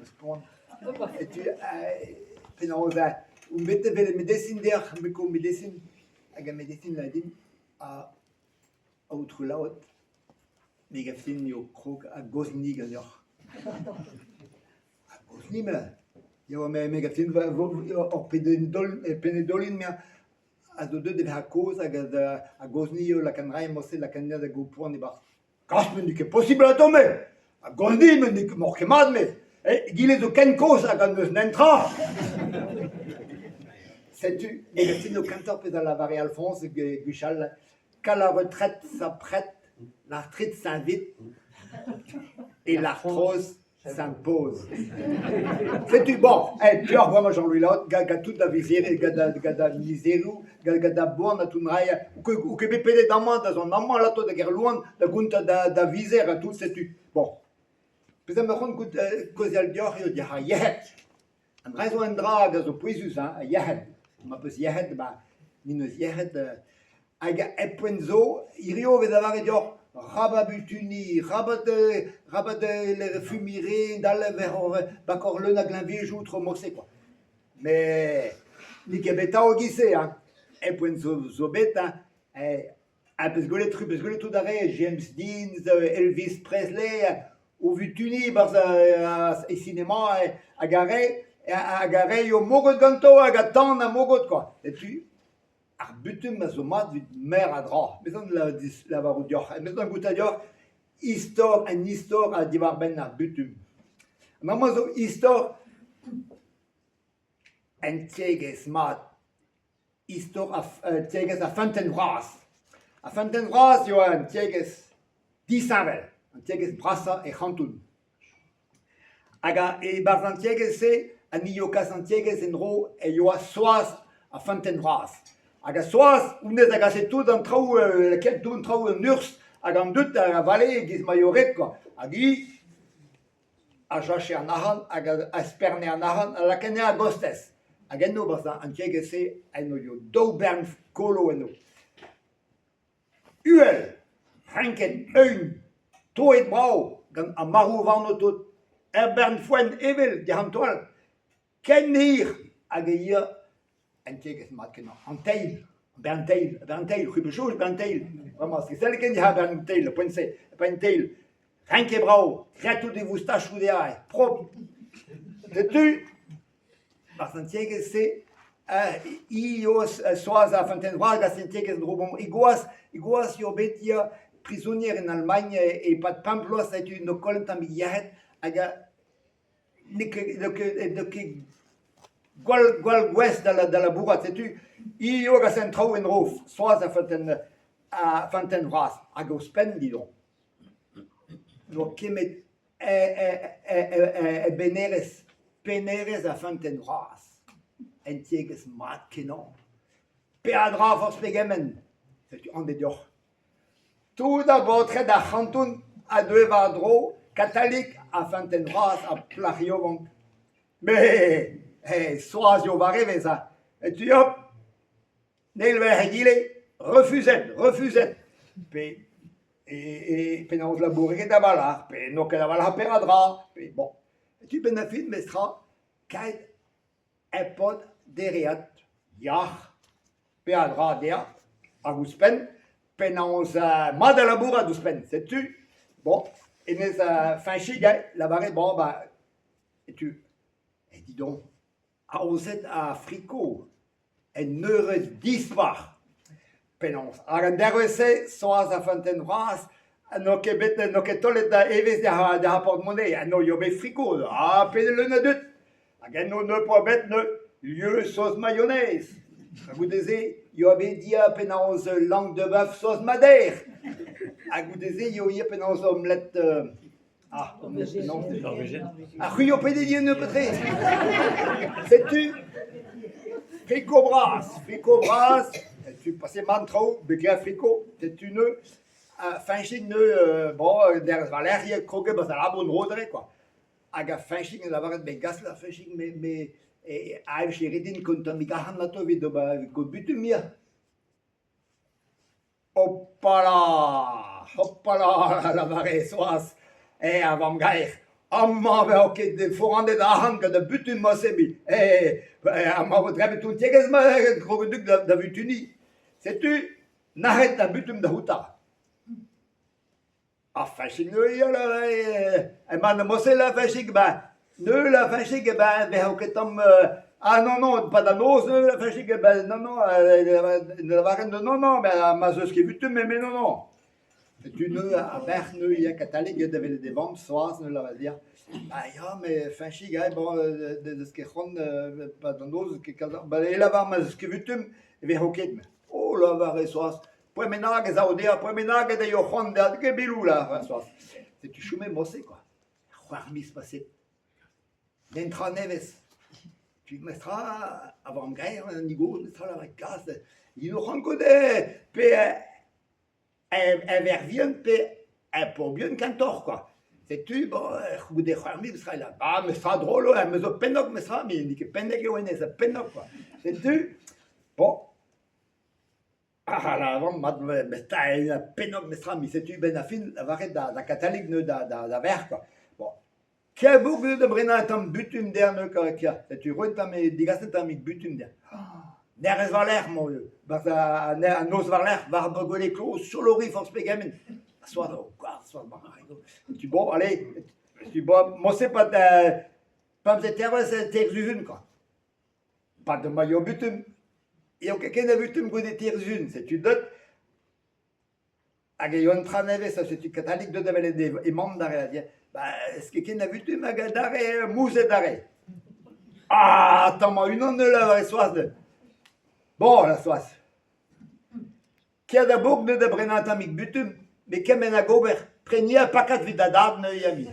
'meus poan. Setu penaos on bet evel medesin deoc'h, me 'ko medesin hag ar medesin a din Aotrou Laot, me 'gav din eo krog a-gozhni ganeoc'h. A-gozhni me? Ya me 'gav din ur penn-daolin me a zo deuet da vezañ kozh hag a-gozhni eo lakaat an dra emañ-se lakaat anezhañ da gaout poan e-barzh. Kas met n'eo ket posibl atav me! A-gozhni met n'emaoc'h ket mat me! Egile zo ken kozh hag an eus netra! Setu me 'gav din eo kentoc'h pezh a lavare Alphonse gwechall Qu'à la retraite s'apprête, l'arthrite s'invite et l'arthrose s'impose. Setu bon, eh, peoc'h bremañ Jean-Louis Laot, gant gant tout da vizere, gant da gant da mizeroù, gant gant da boan ha tout an dra, ou ket bet pedet amañ da zont amañ lato da Gerlouan da gontañ da da vizer ha tout, setu. Bon. Pezh am eus c'hoant goût kaozeal deoc'h eo diàr ar yec'hed. An dra zo un dra hag a zo pouezus hein, ar yec'hed. Ma 'peus yec'hed, ba ni 'neus yec'hed hag hep poent zo, hiriv e vez lavaret deoc'h rabat butuniñ, rabat rabat fumiñ re, dal bakor leun a gleñvedoù tro morse kwa. Met n'eo ket bet atav e-giz-se hein, hep poent zo zo bet hein, Ha 'peus gwelet 'peus gwelet tout ar re James Dean, Elvis Presley o vutuniñ e-barzh e sinema hag ar re hag ar re eo moget ganto hag a tan ha moget kwa. Setu ar butum a zo mat evit meur a dra. Bez on lavarout deoc'h, bez on goûtañ deoc'h istor an istor diwar-benn ar butum. Amañ zo istor un tiegezh mat. Istor ar tiegezh ar Feunteun Vras. Ar Feunteun Vras eo un tiegezh disheñvel, an tiegezh brasañ er c'hanton. Hag e-barzh an tiegezh-se, an hini o kas an tiegezh en-dro e oa Soaz ar Feunteun Vras. Hag a Soaz, honnezh a gase tout an traoù, lakaet tout an traoù en urzh hag an dud a vale e-giz ma eo ret kwa. Hag hi a jache an arc'hant hag a esperne an arc'hant a lakae anezhañ a-gostez. Hag eno, barzh an tiegezh-se, eno eo daou bern kolo eno. Uhel, renket eeun, troet brav gant ar marv warno tout, ur bern foenn evel diàr an taol. Ken hir hag e ya an tiegezh mat-kenañ. An teil, bern teil, bern teil, c'hwi 'peus soñj bern teil. Bremañ, sell ken ya bern teil, ar poent-se, poent teil. Renket brav, graet tout e voustachoù dezhañ, propr. Setu, barzh an tiegezh-se, hi eo Soaz ar Feunteun Vras gant an tiegezh en-dro bon, e gwaz, e gwaz eo bet ya prizonier en Allemagne e-pad pemp bloaz, setu n'o kollet tamm yec'hed hag N'eo ket n'eo ket n'eo ket gwall gwall gouest da da labourat setu hi eo a gas an traoù en-dro Soaz a feunteun a feunteun vras hag ouzhpenn didon n'oa ket met e bennerez pennerez ar feunteun vras en tiegezh mat-kenañ peadra forzh pegement setu anvet deoc'h. Tout ar baotred ar c'hanton a deue war-dro Katalig ha Feunteun Vras ha plac'h yaouank. Met Soaz eo war evezh ha setu hop, an eil wech egile, refuzet, refuzet. Pe e penaos laboure ket a-walc'h, pe n'o ket a-walc'h peadra, pe bon. Setu benn ar fin memestra, kaet Hep paotr dereat, yac'h, peadra dezhañ, hag ouzhpenn penaos mat da labourat ouzhpenn, setu. Bon, hennezh Feñchig eo, lavaret bon ba setu, eh dis donc, aozet ar friko en eured dispar. Penaos, hag an dervezh-se, Soaz ar Feunteun Vras n'o ket bet n'o ket taolet da evezh d'ar porte-monnaie, eno eo bet friko, ha pet leun a dud. Hag eno ne poa bet ne lieu saoz mayonnaise. Ha goude-se eo bet dia penaos langue de bœuf saoz madère. Ha goude-se eo ivez penaos omelette Ah, Norvegian. Ha c'hwi ho pedet ivez nebeut-tre. Setu friko bras, friko bras, setu pase mat an traoù, betek ar friko, setu neu, Feñchig neu, bon, derez war-lerc'h ivez kroget 'barzh al labour en-dro dre quoi. Hag ar Feñchig a lavaret me gas ar Feñchig me me a vije ret din kaout un tammig arc'hant atav evit ober kaout butum ya. Hopala! Hopala! a lavare Soaz, eh, a vamm-gaer. Amañ 'vezo ket foranet arc'hant gant ar butun morse mui. Eh amañ 'vo drebet hon tiegezh ma kroget da vutuniñ. Setu nac'het ar butun da c'houtañ. Ar Fañchig neuze ya emañ an morse la Fañchig ben neuze la Fañchig eh ben 'vezo ket tamm ah non non 'pad an noz neuze la Fañchig eh ben non non ne lavaren non non ma 'z eus ket butun me non non. Setu neuze ar verc'h neuze ya Katalig da welet e vamm Soaz neuze lavar dezhañ ah ya met Fañchig aet bon n'eus ket c'hoant 'pad an noz ket kalz ben e lavar ma 'z eus ket butun e vezo ket. Oh lavare Soaz poent bennak ez ao dezhañ poent bennak ez aio c'hoant dezhañ ket biloù lavar Soaz. Setu chomet mod-se kwa. C'hwec'h miz paset. Netra nevez. Tud memestra a vamm-gaer an hini gozh memestra lavaret kas int o c'hoant goude pe E verc'h-vihan pe e paotr-bihan kentoc'h kwa. Setu bon goude c'hwec'h miz memestra ah memestra drol eo me zo pennok memestra met n'eo ket pennek eo hennezh pennok kwa. Setu bon ah lavaran mat memestra pennok memestra met setu 'benn ar fin lavaret da Katalig neuze da verc'h kwa. Bon Kevour eo da brenañ un tamm butun dezhañ neuze kia. Setu roet tamm degaset un tammig butun dezhañ. Nervez war-lerc'h emañ eo. 'Barzh an noz war-lerc'h war ar gwele kloz, cholori forzh pegement. Soaz oh gwazh soaz Setu bon allez setu bon morse 'pad pemzek dervezh teir sizhun kwa. 'Pad ma eo butun. Eo ket ken a vutun goude teir sizhun. Setu deut Hag eo un dra nevez, setu Katalig deuet da welet e mamm dare aze. Ba ez ket ken a vutum hag adarre mouzhet arre. Ah, tamm unan neuze lavare Soaz neuze. Bon, la Soaz. Kea da bourk neuze da brenañ un tammig butum, met kement hag ober, preniñ ur pakad evit da dad neuze, ami.